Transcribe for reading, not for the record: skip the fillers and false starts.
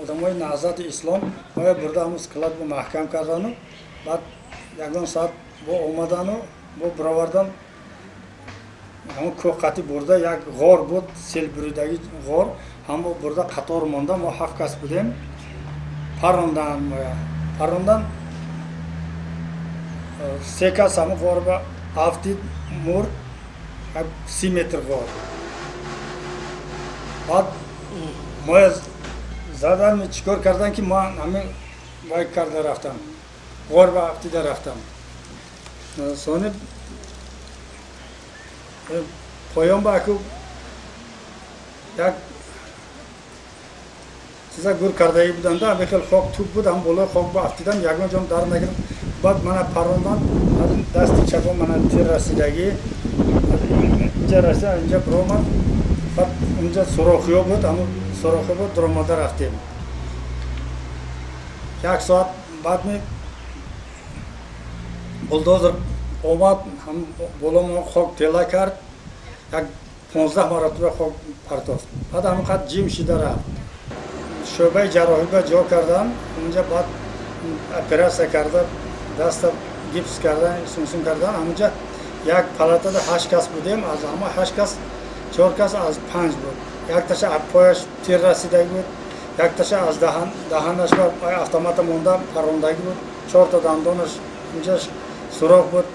Одамои Наҳзати Ислом моя бурда ҳамун склад бо маҳкам кардану баъд ягон соат бо омадану бо бировардан ҳамун кӯҳ қати бурда як ғор буд, селбуридагӣ ғор, ҳамо бурда қатор монда, мо ҳафт кас будем, парондан моя. Парондан се кас ҳамун ғор ба афтид, мурд, 30 метр ғор. Баъд моя задан, чикор кардан ки ман ҳамин вай карда рафтам, ғор ба афтида рафтам. Сони поён ба аку як чиза гур кардаги буданда, ҳамин хел хок туп буд, ҳам болои хок ба афтидам, ягон ҷом дар нагирам. Баъд мана парондан, дасти чапом мана тир расидагӣ, инҷа расида, инҷа биромад. Баъд унҷа сурохиё буд, ҳамун сурохиё буд, дуромада рафтем. Як соат баъд ми булдозер омад, боло хок тела кард, як 15 маротиба хок партофт. Баъд ҳамон қад ҷим шида рафт. Шӯъбаи ҷарроҳӣ ба ҷо кардам, унҷа баъд оператсия карда, даста гипс кардан, сунсун кардан. Ҳамунҷа як палатада ҳашт кас будем, аз ҳама ҳашт кас чор кас аз панҷ буд. Якташа аз пояш тир расидагӣ буд, якташа аз даҳанаш ба автомата монда парондагӣ буд, чорта дандонаш инҷаш сурох буд.